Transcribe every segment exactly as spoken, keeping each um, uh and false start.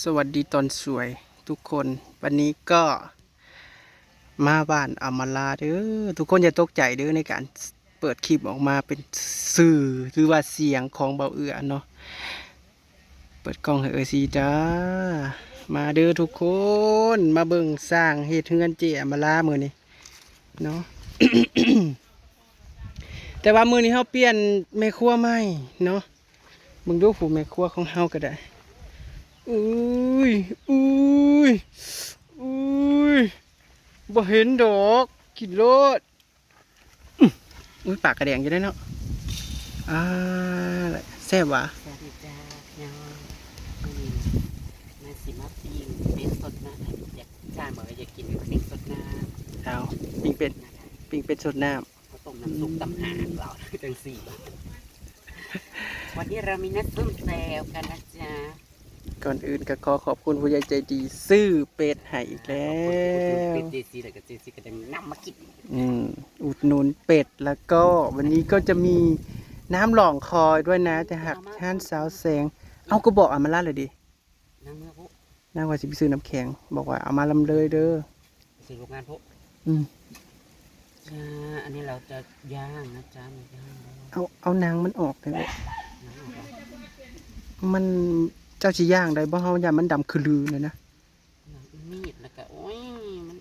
สวัสดีตอนสวยทุกคน วันนี้ก็มาบ้านอำมาลาเด้อ ทุกคนอย่าตกใจเด้อ ในการเปิดคลิปออกมาเป็นสื่อหรือว่าเสียงของเบาเอื้อเนาะ เปิดกล้องให้เอื้อซีจ้า มาเด้อทุกคน มาเบิ่งสร้างเฮ็ดเฮือนเจ้อำมาลามื้อนี้เนาะ แต่ว่ามื้อนี้เฮาเปลี่ยนแม่ครัวใหม่เนาะ เบิ่งดูผู้แม่ครัวของเฮาก็ได้ อุ้ย อุ้ย อุ้ย บ่เห็นดอก กินโลด อื้อ อุ้ย ปากกระแดงอยู่ได้เนาะ อ่า แซ่บหวะ สวัสดีจ้าพี่น้อง มื้อนี้มาสิมาปิ้งเป็ดสดน้ำ อยาก จ้าเหมือนอยากกินปิ้งสดน้ำ เอา ปิ้งเป็ด นะคะ ปิ้งเป็ดสดน้ำ เขาต้มน้ำซุปต่างหากเหรอ จังสี่ วันนี้เรามีนัดซุ่มแซวกันนะจ๊ะ ก่อนอื่นก็ขอขอบคุณผู้ใหญ่ใจดีซื้อเป็ดให้อีกแล้ว ขอบคุณที่อุดหนุนเป็ดเจซี แล้วก็เจซีก็ได้นำมากิน อืม อุดหนุนเป็ด แล้วก็วันนี้ก็จะมีน้ำหลองคอยด้วยนะ จะหักห้านสาวแสง เอาก็บอกอำมาลาเลยดิ นางเมืองพุ นางว่าสิไปซื้อน้ำแข็ง บอกว่าเอามาลำเลยเด้อ ไปซื้อโรงงานพุ อืม จ้า อันนี้เราจะย่างนะจ๊ะ มาย่างแล้ว เอา เอาหนังมันออกเลย หนังออกเหรอ มัน เจ้าสิย่างได้บ่ เฮาย่านมันดำคือลือเลยนะ หนังมีดแล้วก็ โอ้ย มัน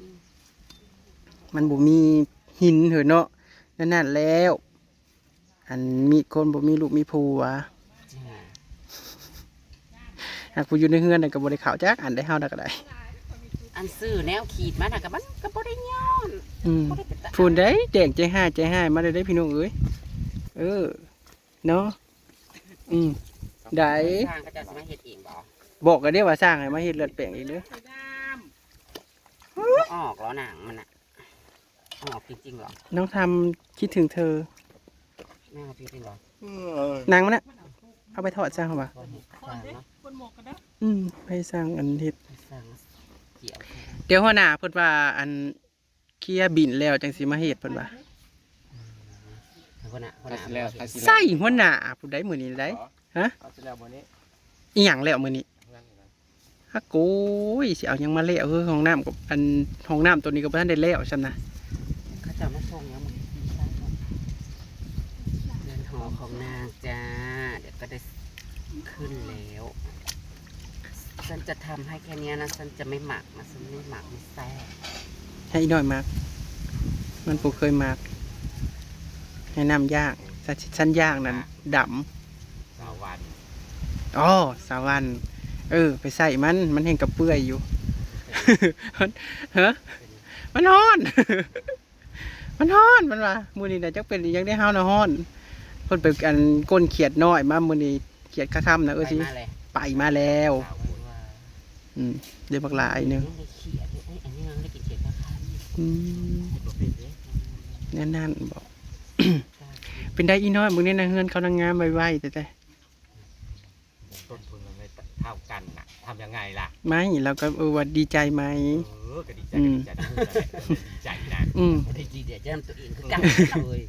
มันบ่มีหินเหรอเนาะ นั่นนั่นแล้ว อันมีคนบ่มีลูกมีผัว จ้า หากผู้อยู่ในเฮือนน่ะก็บ่ได้เข้าจักอันได้ เฮาน่ะก็ได้ อันซื้อแนวขีดมาน่ะก็มันก็บ่ได้ย้อน อืม บ่ได้เป็นตา พูนได้แดงใจห้ายใจห้ายมาเลยได้พี่น้องเอ้ย เออ เนาะ อืม ได้ ช่างเขาเจ้าสิมาเฮ็ดเองบ่ บอกกันเด้อว่าสร้างให้มาเฮ็ดเลือดแปลงอีกเด้อ ออกแล้วหนังมันอะ ออกจริงๆเหรอ น้องทำคิดถึงเธอ น่าจริงๆเหรอ หนังมันน่ะ เอาไปทอดซะเหรอวะ คนเห็ดสร้างเนาะ อืม ไปสร้างอันเฮ็ด สร้างเกี่ยว เดี๋ยวหัวหน้าเพิ่นว่าอันเคลียร์บินแล้วจังสิมาเฮ็ดเพิ่นว่า หัวหน้า หัวหน้า ใส่หัวหน้าผู้ใดมื้อนี้ได้ ฮะ เอาสิแล้วมื้อนี้ อีหยังแล้วมื้อนี้ ฮักโก้ย สิเอาหยังมาแล้ว เฮ้ย ห้องน้ำกับอัน ห้องน้ำตัวนี้ก็บ่ทันได้แล้วซ้ำนะ เขาจะมาส่งแล้วมื้อนี้ เรือนหอของนางจ้า เดี๋ยวก็ได้ขึ้นแล้ว ฉันจะทำให้แค่เนี้ยนะ ฉันจะไม่หมักนะ ฉันไม่หมักไม่แซ่บ ให้อีน้อยหมัก มันบ่เคยหมัก ให้น้ำย่าง ฉัน ฉันย่างนั่นดำ สาวัน อ๋อ สาวัน เออ ไปใส่มัน มันแห้งกระเปื่อยอยู่ มัน ฮะ มันฮ้อน มันฮ้อน มันว่า มื้อนี้น่ะจักเป็นอีหยังได้ เฮาน่ะฮ้อน เพิ่นไปอันก้นเขียดน้อยมามื้อนี้ เขียดคาค่ำน่ะ เออ ไป สิ มาเลย ไปมาแล้ว สาววันว่า อืม ได้บักหลายหนึ่ง ยังได้เขียดอยู่ เอ้ย อันนี้ยังได้กินเขียดคาค่ำ อืม บ่เป็นเด้ แน่นั่นบอก เป็นได้อีน้อย มึงเนี่ยนะ เฮือนเขานางงามไวๆ แต่แต่ ต้นทุนมันไม่เท่ากันน่ะ ทำยังไงล่ะ ไม่ เราก็ เออ ว่าดีใจไหม เออ ก็ดีใจ อืม ก็ดีใจนะ เออ ดีใจนะ อืม บ่ได้ดีใจนำตัวเองคือกันเลย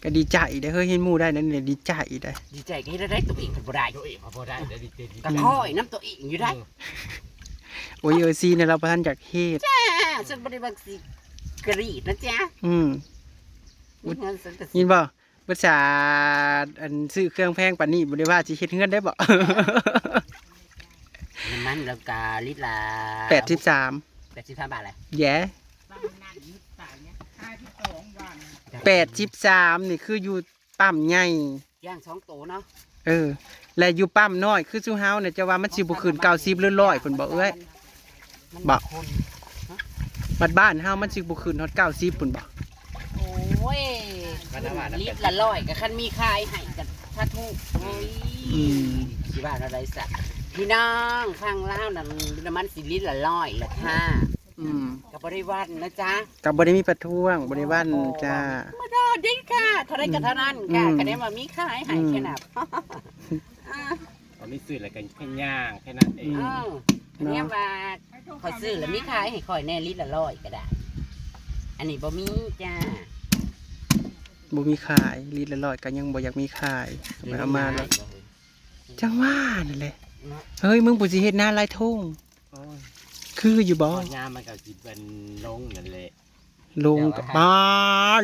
ก็ดีใจเด้อ เฮ้ย เห็นหมู่ได้นั่นเนี่ย ดีใจเด้อ ดีใจก็เฮ็ดได้ ตัวเองก็บ่ได้ ตัวเองก็บ่ได้ ได้ดีใจดี ก็คอยนำตัวเองอยู่ได้ เออ โอ้ย เออ ซีเนี่ย เราบ่ทันอยากเฮ็ด จ้า ฉันบ่ได้ว่าสิกรีดนะจ๊ะ อืม มีเงินฉันก็สิ ยินบ่ บริษัทอันซื้อเครื่องแพงปานนี้บ่ได้ว่าสิเฮ็ดเฮือนได้บ่ น้ำมันแล้วก็ลิตรละ แปดสิบสาม แปดสิบสามบาทเลย แย่ แปดสิบสาม นี่คืออยู่ปั๊มใหญ่ ย่างสองโตเนาะ เออ และอยู่ปั๊มน้อย คือซุเฮาเนี่ย จะว่ามันสิบ่ขึ้นเก้าสิบหรือร้อย เพิ่นบอกเอ้ย มัน บ่ คน บัดบ้านเฮามันสิบ่ขึ้นฮอดเก้าสิบพุ้นบ่ โอ้ย มันน้ำมัน ลิตรละร้อย ก็คันมีขายให้ก็ถ้าถูก เฮ้ย อืม สิว่าอะไรสัก พี่น้อง ฟังลาวนั่น น้ำมันสิลิตรละร้อยละค่ะ อืม ก็บ่ได้วันนะจ๊ะ ก็บ่ได้มีประท้วง บ่ได้วันจ้า บ่ได้วันค่ะ เท่าใดก็เท่านั้นค่ะ อืม ก็ได้ว่ามีขายให้ อืม แค่นั้น อ่า อันนี้ซื้อแล้วก็แค่ย่างแค่นั้นเอง เออ เนาะ เนี่ยว่า ข้อยซื้อแล้วมีขายให้ข้อยแน่ ลิตรละร้อยก็ได้ อันนี้บ่มีจ้า บ่มีขาย ลิตรละร้อยก็ยังบ่อยากมีขาย เอามาแล้ว จังว่านั่นแหละ เฮ้ย มึงผู้สิเฮ็ดนาลายทง โอ้ย คืออยู่บ่ พอยามมันก็สิเป็นลงนั่นแหละ ลงกับ แต่ว่า บ้า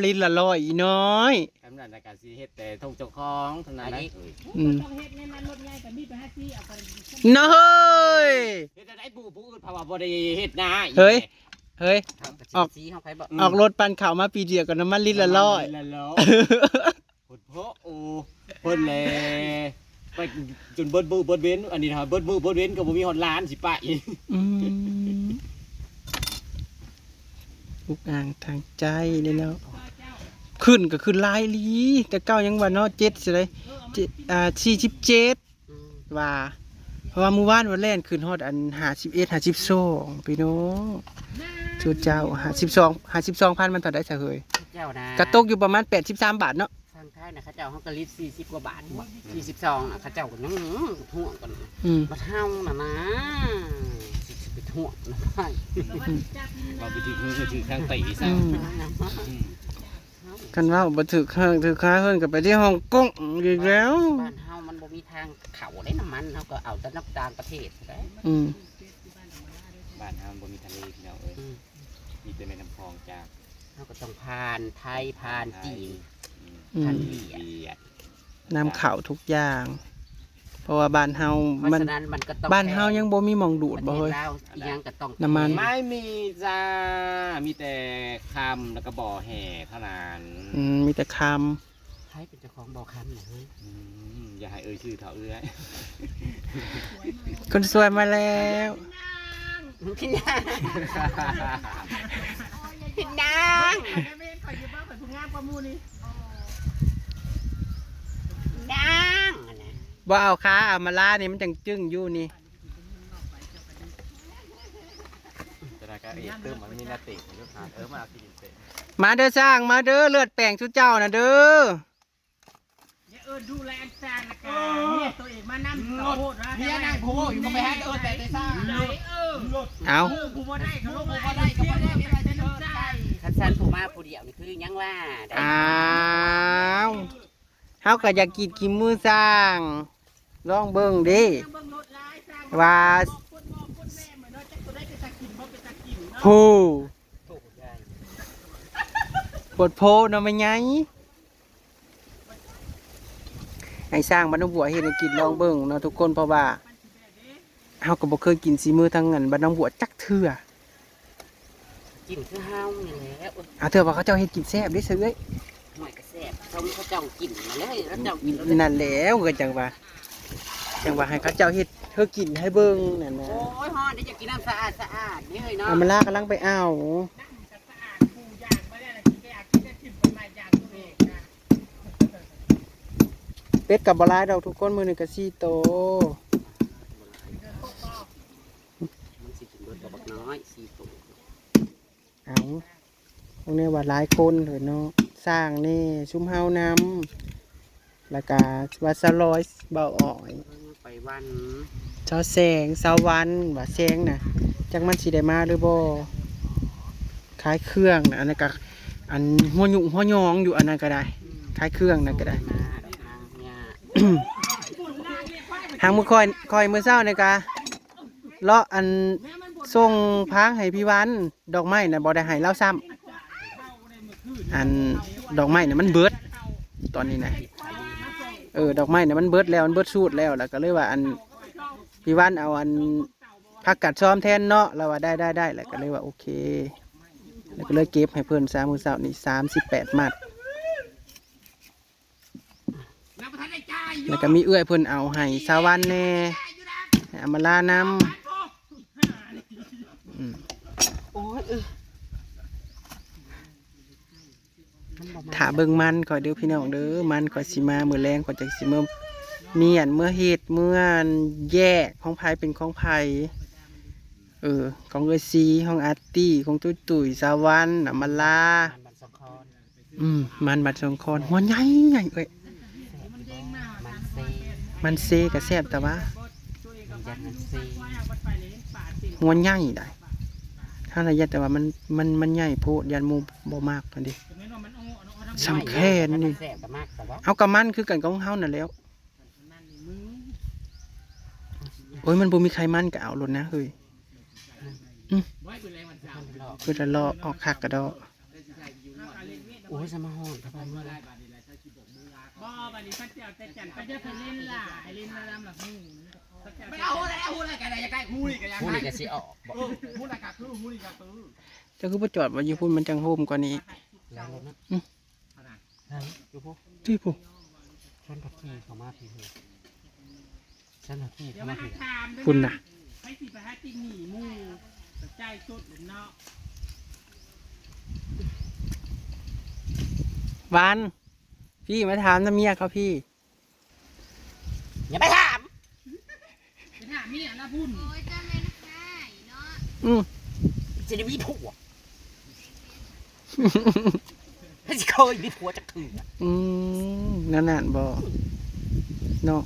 ลิตรละร้อยอีน้อย กำนันน่ะก็สิเฮ็ดแต่ทงเจ้าของเท่านั้นนะ อันนี้ เอ้ย อืม ต้องเฮ็ดแน่นอน รถใหญ่ก็มีไปหาซื้อเอาไป น้อย เฮ็ดได้ผู้ ผู้อื่นเพราะว่าบ่ได้เฮ็ดนาอีก เฮ้ย เฮ้ย เอากระ ออก สีของไผบ่ ออกรถปั่นข้าวมาปีเดียวกับน้ำมันลิตรละร้อย น้ำมันลิตรละร้อย โพดโพ โอ้ เพิ่นแหละ ไปจนเบิดมื้อเบิดเว็น อันนี้นะ เบิดมื้อเบิดเว็นก็บ่มีฮอดหลานสิไป อืม อุกอ่างทางใจเลยเนาะ ขึ้นก็ขึ้นหลายอีหลี แต่เก่ายังว่าเนาะ เจ็ดสิได้ เจ็ด อ่า สี่สิบเจ็ด อืม ว่า เพราะว่ามื้อวานว่าแล่นขึ้นฮอดอัน ห้าสิบเอ็ด ห้าสิบสอง พี่น้อง ชูเจ้า ห้าสิบสอง ห้าสิบสองพัน มันเท่าใดซะเฮ้ย เจ้านะ กะตกอยู่ประมาณ แปดสิบสาม บาทเนาะ ทางไทยนะเขาเจ้าเขากะลิตรสี่สิบกว่าบาทบ่ สี่สิบสองน่ะ เขาเจ้าก็ยังห่วงกัน อืม บัดเฮาน่ะนะ สิไปห่วงนะ อืม ว่าไปถือมือถือข้างตีซะ อืม อืม คันเว้าบ่ถือข้างถือขาเพิ่นก็ไปที่ฮ่องกงอีกแล้ว บ้านเฮามันบ่มีทางเข้าได้น้ำมัน เฮาก็เอาแต่น้ำต่างประเทศได้ อืม บ้านเฮามันบ่มีทะเลพี่น้องเอ้ย อืม มีแต่แม่น้ำคลองจ้า เฮาก็ต้องผ่านไทย ผ่านจีน อืม อืม ผ่านเวียด เวียด นำเข้าทุกอย่าง เพราะว่าบ้านเฮา เพราะ มัน ฉะนั้นมันก็ต้อง บ้านเฮา แพง ยังบ่มีหม่องดูดบ่เฮ้ย ประเทศลาวอีหยังก็ต้อง น้ำมัน แพง ไม่มีจ้า มีแต่คำแล้วก็บ่อแห่เท่านั้น อืม มีแต่คำ ใครเป็นเจ้าของบ่อคำน่ะเฮ้ย อืม อย่าให้เอ่ยชื่อเถาะเอื้อย คนสวยมาแล้ว พี่นาง พี่นาง แม่นข่อยอยู่บ้านข่อยผู้งามกว่าหมู่นี่ นางอะนะ บ่เอาขาอามาลานี่มันจังจึ้งอยู่นี่ จะได้ก็เอกเติมมันมีนาเตะอยู่ครับ เออ มาเอากินเตะ มาเด้อสร้าง มาเด้อ เลือดแปลงชุดเจ้านะเด้อ อย่าเอิ้นดูแลอันจานละกัน เออ เมียตัวเองมานำ อืม โคตรนะ เมียนางโพอยู่ก็ไปหาเอิ้นแต่แต่ซ่า ไหน เออ เอา ผู้บ่ได้ก็ลง ผู้บ่ได้ก็บ่ได้ แต่น้ำใจ คันซั่นผู้มาผู้เดียวนี่คือยังว่าได้ อ้าว เฮาก็อยากกินขี้มือสร้าง ลองเบิ่งเด้ เบิ่งรถหลายสร้าง ว่า คนมองคนแม่เหมือนว่าจักตัวได้เป็นตากินบ่เป็นตากินเนาะ ผู้ โอ้ย โพดโพเนาะแม่ใหญ่ ให้สร้างบ้านหนองบัวเฮ็ดให้กินลองเบิ่งเนาะทุกคน เพราะว่าเฮาก็บ่เคยกินสีมือทางอันบ้านหนองบัวจักเทื่อ กินคือเฮานี่แหละ โอ๊ย อ่ะ เทื่อว่าเขาเจ้าเฮ็ดกินแซ่บเด้เซยเอ้ย ห่วยก็แซ่บ ชมเขาเจ้ากินมาเลย เขาเจ้ากินแล้ว นั่นแหละ ก็จังว่า จังว่าให้เขาเจ้าเฮ็ดเธอกินให้เบิ่งนั่นนะ โอ้ย ฮ้อน เดี๋ยวจะกินน้ำสะอาดสะอาดนี่เฮ้ยเนาะ อามาลากำลังไปเอา เป็ดกับบ่หลายดอกทุกคน มื้อนี้ก็สี่โต มันสิกินเบิดกับบักน้อยสี่โต เอา พวกนี้ว่าหลายคนเลยเนาะ สร้างแน่ ซุมเฮานำ แล้วก็ว่าสาวลอย บ่าวอ้อย ไปวัน สาวแสง สาววัน ว่าแสงน่ะ จักมันสิได้มาหรือบ่ ขายเครื่องน่ะ อันนั้นก็ อันหัวหยุ่งหัวยองอยู่ อันนั้นก็ได้ ขายเครื่องนั่นก็ได้ มาดอกนางเนี่ย หางมื้อค่อย ค่อยมื้อเช้านี่ก็ เลาะอันส่งพางให้พี่วัน ดอกไม้น่ะบ่ได้ให้ลาวซ้ำ อันดอกไม้น่ะมันเบิด ตอนนี้นะ เออ ดอกไม้น่ะมันเบิดแล้ว มันเบิดสูตรแล้ว แล้วก็เลยว่าอัน พี่วันเอาอันผักกาดซ้อมแทนเนาะ ลาวว่าได้ ได้ ได้ แล้วก็เลยว่าโอเค แล้วก็เลยเก็บให้เพิ่นซะ มื้อเช้านี่สามสิบแปดมัด แล้วก็มีเอื้อยเพิ่นเอาให้สาววันแน่ ให้อามาลานำ อืม โอ้ย เออ มันบ่มา ถ้าเบิ่งมันข่อยเด้อพี่น้องเด้อ มันข่อยสิมามื้อแลง ข่อยจั่งสิมาเมี้ยน เมือเฮ็ด เมือแยกของไผเป็นของไผ เออ ของเอื้อยซี ของอาร์ตี้ ของตุ้ยตุ้ย สาววัน อามาลา มันบัดสองคอน อืม มันบัดสองคอน หัวใหญ่ใหญ่เอ้ย มันเซ มันเซก็แซ่บแต่ว่า มันยันมันเซ หัวใหญ่ได้ ถ้าระยะแต่ว่ามัน มัน มันใหญ่โพด ย่านหมู่บ่มักนั่นดิ สำแคนนี่ แซ่บก็มากแต่ว่า เอากับมันคือกันกับของเฮานั่นแหล้ว นั่นนี่มึง โอ้ย มันบ่มีไขมันก็เอาโลดนะเฮ้ย อืม เพิ่นละเลาะออกคักกะดอก โอ้ย สมาฮอดครับ บ่ บัดนี้เพิ่นสิเอาแต่จันทร์ เพิ่นจะไปเล่นล่ะ ให้เล่นมาลำละหู ไม่เอาหู้แล้ว หู้แล้วกัน อยากได้หู้นี่ก็อยาก หู้นี่ก็สิออก เออ หู้น่ะก็คือ หู้นี่ก็คือ เจ้าคือบ่จอดไว้อยู่พุ้น มันจั่งโฮมกว่านี้ แล้วรถนะ อืม ฮะ อยู่พุ้น ที่พุ้น ฉันผัดขี่เข้ามาพี่เฮ้ย ฉันผัดขี่เข้ามาพี่ พุ้นน่ะ ใครสิไปหาติ่งหนีหมู่ จ่ายสุดเนาะ หวาน พี่มาถามนำเมียเขาพี่ อย่าไปถาม ไปถามเมียละพุ้น โอ้ย เจ้าแม่นหายเนาะ อืม สิได้มีผัว สิเคยมีผัวจักเทื่อ อืม นั่นน่ะบ่ เนาะ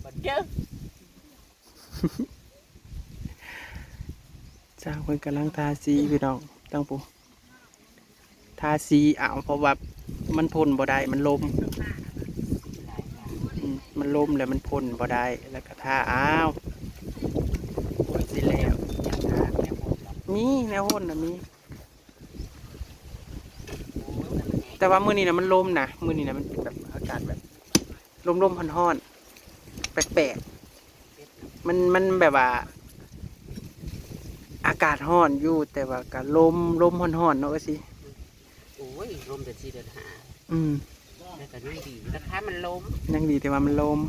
บ่เด้อ จ้างเพิ่นกำลังทาสีพี่น้อง ตั้งปู ทาสีเอา เพราะว่ามันพ่นบ่ได้ มันลม อืม มันลมแล้วมันพ่นบ่ได้ แล้วก็ทาเอา โอ้ย สิแล้ว มีแนวพ่นน่ะมี แต่ว่ามื้อนี้น่ะมันลมนะ มื้อนี้น่ะมันเป็นแบบอากาศแบบ ลมๆ ฮ้อนๆ แปลกๆ มัน มันแบบว่า อากาศฮ้อนอยู่ แต่ว่าก็ลม ลมฮ้อนๆ เนาะ เอ้ยสิ โอ้ย ลมแต่สี่เดือนห้า อืม แต่ก็ยังดี แต่ถ้ามันลม ยังดีแต่ว่ามันลม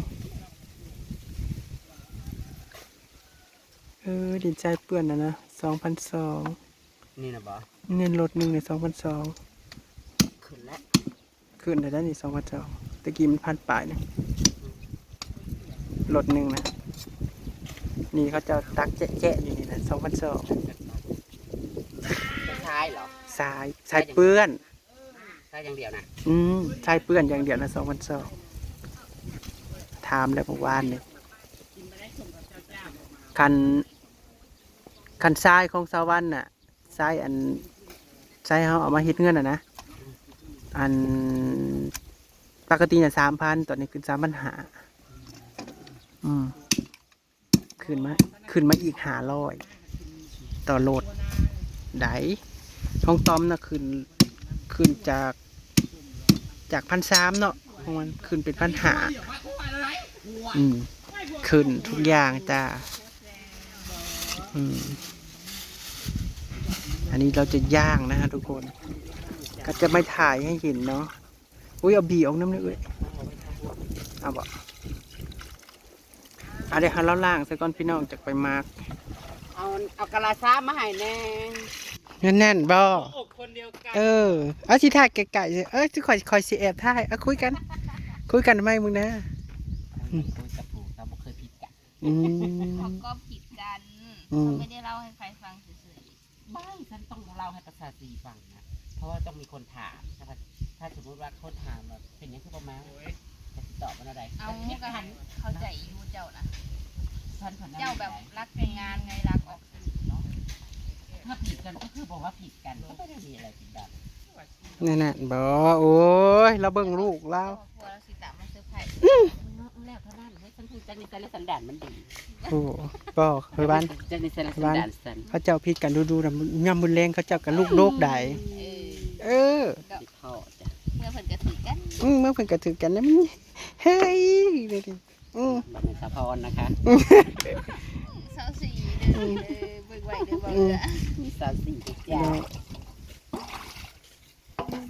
เออ ดินทรายเปื้อนน่ะนะ สองพันสอง นี่นะบ่ เงินรถหนึ่งเนี่ย สองพันสอง ขึ้นแล้ว ขึ้นได้แล้วนี่ สองพันสอง ตะกี้มันพันปลายหนึ่ง รถหนึ่งนะ นี่เขาเจ้าตักแจ๊ะๆ อยู่นี่นะ สองพันสอง ทรายเหรอ ทราย ทรายเปื้อน ทรายอย่างเดียวนะ อืม ทรายเปื้อนอย่างเดียวนะ สองพันสอง ถามแล้วเมื่อวานนี่ คัน คันทรายของสวรรค์น่ะ ทรายอัน ทรายเฮาเอามาเฮ็ดเฮือนน่ะนะ อัน ปกติน่ะ สามพัน ตอนนี้ขึ้น สามพันห้า อืม ขึ้นมา ขึ้นมาอีก ห้าร้อย ต่อโลด ได้ ของตอมน่ะ ขึ้น ขึ้นจาก จาก พันสาม เนาะ ของมันขึ้นเป็น พันห้า อืม ขึ้นทุกอย่างจ้า อืม อันนี้เราจะย่างนะฮะทุกคน ก็จะไม่ถ่ายให้เห็นเนาะ อุ้ย เอาบีออกน้ำหนึ่งเอ้ย เอาบ่ อ่ะ เดี๋ยวให้เราล้างซะก่อนพี่น้อง จักไปมาร์ก เอา เอากะลาซ้ามาให้แน่ แน่นๆ บ่ อกคนเดียวกัน เออ เอาสิถ่ายไกลๆ เออ สิคอย คอยสิแอบถ่าย เอาคุยกัน คุยกันทำไมมึงนะ อืม คุยกับผู้เราบ่เคยผิดกัน อืม เขาก็ผิดกัน อืม เขาไม่ได้เล่าให้ใครฟังเฉยๆ ไม่ ฉันต้องเล่าให้ประชาชนฟังนะ เพราะว่าต้องมีคนถาม ถ้า ถ้าสมมุติว่าคนถามว่าเป็นหยังคือบ่มา โอ้ย จะติดต่อมาอะไร เอา แต่คิด ก็ หัน เข้าใจอยู่เจ้านะ ฉันผ่าน เจ้าแบบรักแต่งงานไง รักออกสื่อเนาะ ถ้าผิดกันก็คือบอกว่าผิดกัน ก็ไม่ได้มีอะไรผิดกัน นั่นน่ะบ่ โอ้ย เราเบิ่งลูกเรา ครอบครัวเราสิตามมาเซอร์ไพรส์ เนาะ แล้วเท่านั้น เฮ้ย ฉันพูดจังนี่ แต่ละสันดานมันดี โอ้ บ่ เฮ้ยบ้าน จังนี่ แต่ละสันดานสัน เขาเจ้าผิดกันดูๆนะ ย่ำมื้อแลงเขาเจ้ากับลูกโลกใด เออ เออ ก็ ติดพ่อจ้ะ เมื่อเพิ่นกระถือกัน อืม เมื่อเพิ่นกระถือกันนะ มัน เฮ้ย เดี๋ยวดิ อืม บัดนี้สะพอนนะคะ เศร้าสีเด้อ เออ เบิ่งไว้เด้อ บ่าวเอื้อ มีสาวสี่ด้วยจ้ะ เนาะ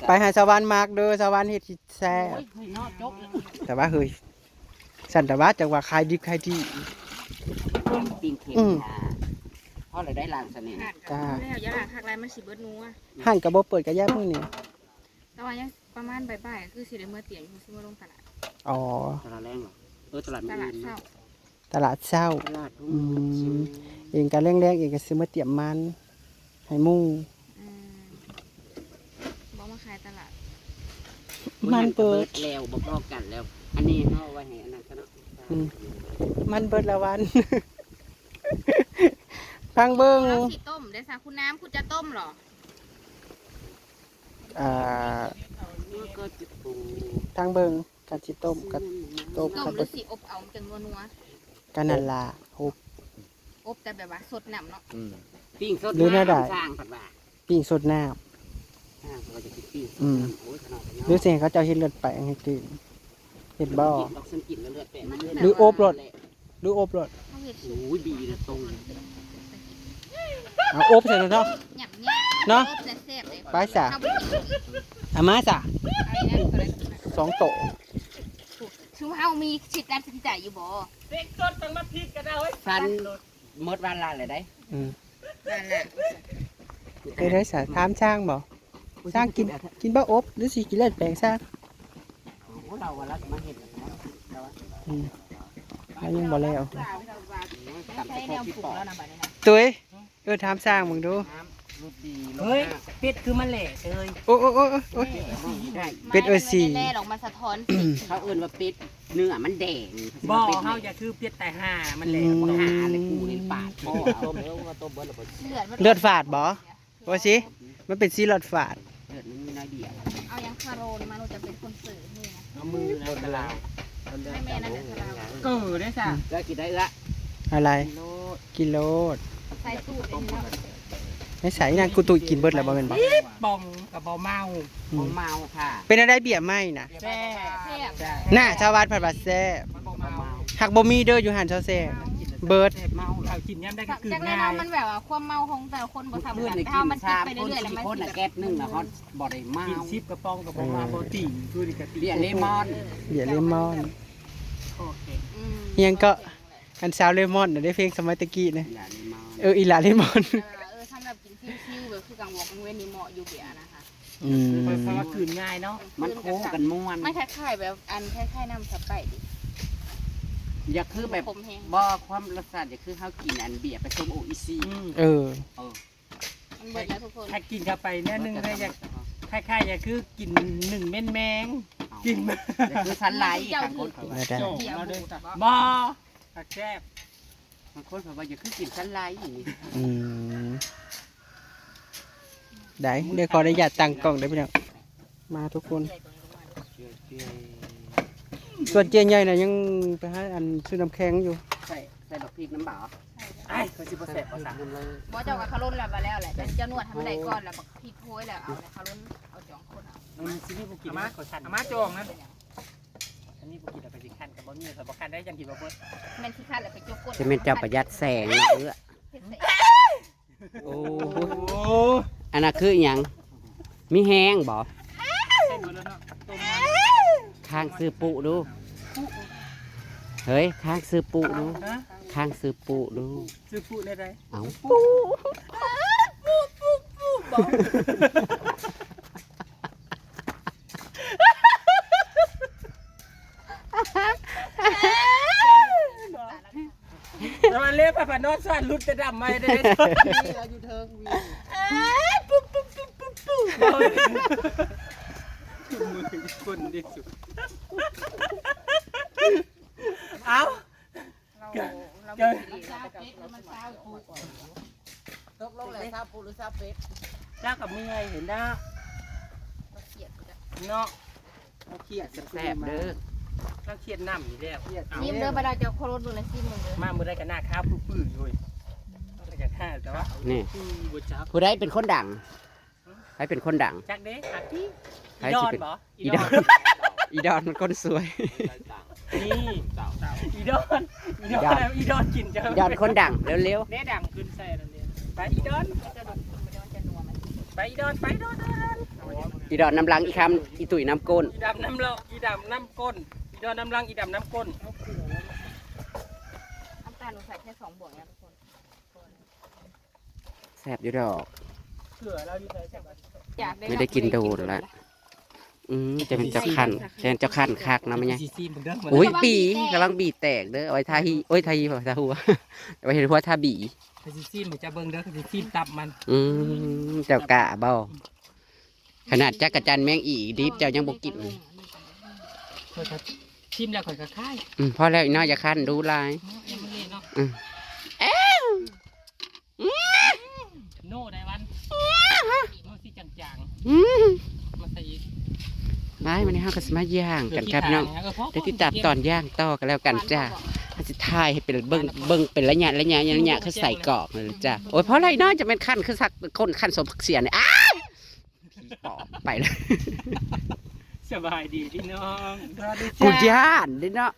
ไปให้สวรรค์มาร์กเด้อ สวรรค์เฮ็ดสิแซ่บ โอ้ย เฮ้ย เนาะ จบ แต่ว่าเฮ้ย สันแต่ว่าจังหวะขายดิบขายดี ปิ้งเค็ม อืม ค่ะ เพราะเราได้ล้างเสน่ห์ จ้า แล้วอย่าล้างคักหลาย มันสิเบิดนัว หั่นกะบ่เปิดกะยามื้อนี้ แต่ว่ายังประมาณบ่ายๆ คือสิได้เมือเตียง คือสิมาลงตลาด อ๋อ ตลาดแรงเหรอ เออ ตลาดมื้อ ตลาด อื่นเนาะ เช้า ตลาดเช้า ตลาดพรุ่ง อืม นี้ เองกะแรงๆ เองกะสิมาเตรียมมันให้หมู่ อืม บ่มาขายตลาด มันเบิด เบิดแล้ว บ่พอกันแล้ว อันนี้เอาไว้ให้อันนั้นซะเนาะ อืม มันเบิดละวัน ฟังเบิ่ง เราสิต้มได้ซะ คุณน้ำ คุณจะต้มเหรอ อ่า แล้วก็จะปรุง ทางเบิ่ง คันสิต้มก็ อืม อบ ต้ม ครับ หรือสิอบเอามันจังนัวๆ ก็นั่นล่ะ อบ อบแต่แบบว่าสดน้ำเนาะ อืม ปิ้งสด หรือแนวใด น้ำสร้างผัดว่า ปิ้งสดน้ำ อ่า เขาก็จะกินปิ้งสด อืม น้ำ โอ้ย ขนาดนั้น หรือสิให้เขาเจ้าเฮ็ดเลือดแปลงให้กิน เฮ็ดบ่ กินดอก ฉันกินแล้วเลือดแปลง มัน หรืออบโลด หรืออบโลด เขาเฮ็ดสุก โอ้ย บีนะต้ม เอาอบใส่เนาะ หยำๆ เนาะ อบแซ่บๆ เลย ไปซะ เอาไปกิน เอามาซะ เอาอีกแล้ว สองโต คือเฮามีสิทธิ์ตัดสินใจอยู่บ่ เด็กต้นต้องมาผิดกันเอาไว้ สัน หมดวันละเลยได้ อืม นั่นแหละ ไปได้สา ถามช่างบ่ ช่างกิน กินบ่อบ หรือสิกินเลือดแปลงช่าง โอ้ เราว่าเราจะมาเห็นแล้วเนาะ อืม แล้วยังบ่แล้ว ตำใส่แนวปรุงแล้วนะบัดนี้นะ ตุ้ย เออ ถามช่างมึงดู น้ำรูดดี เฮ้ย ลงหน้า เป็ดคือมันแหละเอ้ย โอ้ โอ้ โอ้ โอ้ แหละ ได้ เป็ดเอ้ยสี่ แหละ ออกมาสะท้อนสี เขาเอิ้นว่าเป็ด เนื้อมันแดง บ่ เขาสิว่าเป็ดแหละ เฮาอย่าคือเป็ดตายห่ามันแหละ อืม บ่หาเลย กูนี่ปาดคอเอา ต้มแล้วก็ต้มเบิดแล้วก็ เลือดมัน เลือดฝาดบ่ ว่าสิ มันเป็นสีเลือดฝาด เลือดมันมีน้อยเดียว เอายังคาโรนมา หนูจะเป็นคนเสิร์ฟให้นะ เอามือนะ คนละลาว ไม่แม่นั่นแหละคาโรน เกิดได้จ้ะ อืม แล้วกินได้เอื้อ อะไร กินโลด กินโลด ใส่ตู้ไปเนาะ ไม่ใส่นะ กูตู้กินเบิดแล้วบ่แม่นบ่ อี๋ ปองกับบ่เมา อืม บ่เมาค่ะ เป็นอะไรเบียร์ไหม้นะ แซ่บ แซ่บ น่า ชาวบ้านผัดว่าแซ่บ มันบ่เมา หากบ่มีเด้ออยู่หันเซาแซ่บ เบิด แซ่บเมา เขากินยามใดก็กลืน จักแน่นอน ง่าย มันแบบว่าความเมาของแต่ละคนบ่ซ้ำกัน เพื่อนน่ะ แต่เฮามันกินไปเรื่อยๆ กินสามคน สี่คนน่ะ แล้วมัน แก๊สหนึ่งน่ะ ฮอดบ่ได้เมา กินสิบกระป๋องก็บ่เมา เออ บ่ติ่ง คือนี่ก็ติ่ง เบียร์เลมอน เบียร์เลมอน โอเค อืม อิหยังก็ อันสาวเลมอนน่ะ ได้เพลงสมัยตะกี้นะ เบียร์เลมอน เออ อีหล่าเลมอน เออ เออ สำหรับกินชิวๆ แบบคือกลางวันกลางเว้นนี่เหมาะอยู่เบียร์นะคะ อืม เพราะว่ากลืนง่ายเนาะ มันโค้งกันม่วน มันคล้ายๆ แบบอันคล้ายๆ น้ำสไปร์ดิ อย่าคือแบบ ขมแฮง บ่ ความรสชาติอย่าคือเฮากินอันเบียร์ผสมโออิชิ อืม เออ เออ มันเบิดแล้วทุกคน ถ้ากินเข้าไปแน่นึงเลยอยาก คล้ายๆ อย่าคือกินหนึ่งเม็ดแมง เอา กิน อย่าคือสันไหล เจ้า บางคนเขาว่า เดี๋ยวๆ จบแล้วเด้อจ้ะ บ่ ผักแซ่บ บางคนเขาว่าอย่าคือกินสันไหลอย่างนี้ อืม ได้ เดี๋ยวขออนุญาตตั้งกล้องเด้อพี่น้อง มาทุกคน ส่วนเจ๊ใหญ่น่ะยังไปหาอันซื้อน้ำแข็งอยู่ ใส่ ใส่บักพริกน้ำบ่า ไอ้เขาสิบ่แซ่บบ่สั่ง บ่ เจ้าก็คารุนแล้วมาแล้วแหละ เจ้านวดให้มันได้ก่อนแล้วบักพริกโพยแล้วเอาเลยคารุน เอาจองคนเอา มันสิมีผู้กิน เอามา ขอสั่น เอามาจองนะ อันนี้บ่กินแล้วก็สิคันกับบ่มี ข้อยบ่คันได้ จังสิบ่เบิด แม่นสิคันแล้วไปจกก้น จะแม่นเจ้าประหยัดแสงเนาะเอื้อ เฮ็ดแสง โอ้ โอ้ อันนั้นคืออิหยัง มีแฮงบ่ ใส่หมดแล้วเนาะ ต้มมา ค้างซื้อปุดู เฮ้ย ค้างซื้อปุดู ฮะ ค้างซื้อปุดู ซื้อปุได้ได๋ เอ้า ปุ ปุ ปุ ปุ บ่ แต่ว่าเล็บอะ พะนอนซ่อนหลุดแต่ดำไว้เด้ นี่เราอยู่เทิงวิว เอ้ย ปุ๊บ ปุ๊บ ปุ๊บ ปุ๊บ ปุ๊บ คนเด็กสุด เอ้า เรา เกิด เรา เกิด ไม่ได้ เราก็ ตกลงแล้วซาวปูหรือซาวเป็ด เจ้ากับเมื่อยเห็นเนาะ เราเขียดอยู่แล้ว เนาะ เราเขียด แซ่บๆเด้อ เราเขียดน้ำอยู่แล้ว เขียด เอา ซิมเด้อ บ่ได้เจ้าโคโรนเบิ่งเลย ซิมเบิ่งเด้อ มามื้อใดก็หน้าขาวปื้อๆอยู่เว้ย เราก็อยากหาแต่ว่า นี่ อืม บ่จัก ผู้ใดเป็นคนดัง ใครเป็นคนดัง จักเด้ อ่ะพี่ ใครสิเป็น อีดอนบ่ อีดอน อีดอน อีดอนมันคนสวย นี่ อีดอน อีดอน อีดอน อีดอนกินจ้ะ อีดอนคนดัง เร็วๆ แน่ดังขึ้นใส่นั่นเด้ ไปอีดอน ไปอีดอน ไปอีดอน อีดอนนำหลัง อีคำ อีตุ้ยนำก้น อีดำนำเลาะ อีดำนำก้น อีดอนนำหลัง อีดำนำก้น น้ำตาลหนูใส่แค่สองบ่วงนะทุกคน แซ่บอยู่ดอก เกลือเราอยู่ใส่ อยาก ไม่ได้กินโดนละ อืม จะเป็นเจ้าคัน จะเป็นเจ้าคันคักนะมันยัง สิซีมเบิ่งเด้อ อุ้ย บีกำลังบีแตกเด้อ เอาไว้ทาฮี โอ้ย ทาฮี ทาหัว เอาไว้เห็นหัวทาบี ข้อยสิซีมให้เจ้าเบิ่งเด้อ ข้อยสิซีมตับมัน อืม เจ้ากะบ่ ขนาดจักจั่นแมงอีดิบเจ้ายังบ่กิน ข้อยก็ชิมแล้วข้อยก็คาย อืม พอแล้วอีน้อยอย่าคันดูหลาย อืม เนาะ อืม โน่ได้วัน โน่สิจางๆ อืม มาใส่อีก ไป วันนี้เฮาก็สิมาย่างกันครับพี่น้อง เดี๋ยวติดตามตอนย่างต่อกันแล้วกันจ้า เฮาสิถ่ายให้เป็นเบิ่ง เบิ่งเป็นระยะ ระยะ ระยะ คือใส่กรอกนั่นแหละจ้า โอ้ย พอแล้วเนาะ จะเป็นคัน คือสักคนคันสมเสียเนี่ย อ้าว ผีปอบไปแล้ว สบายดีพี่น้อง กูย่านเด้เนาะ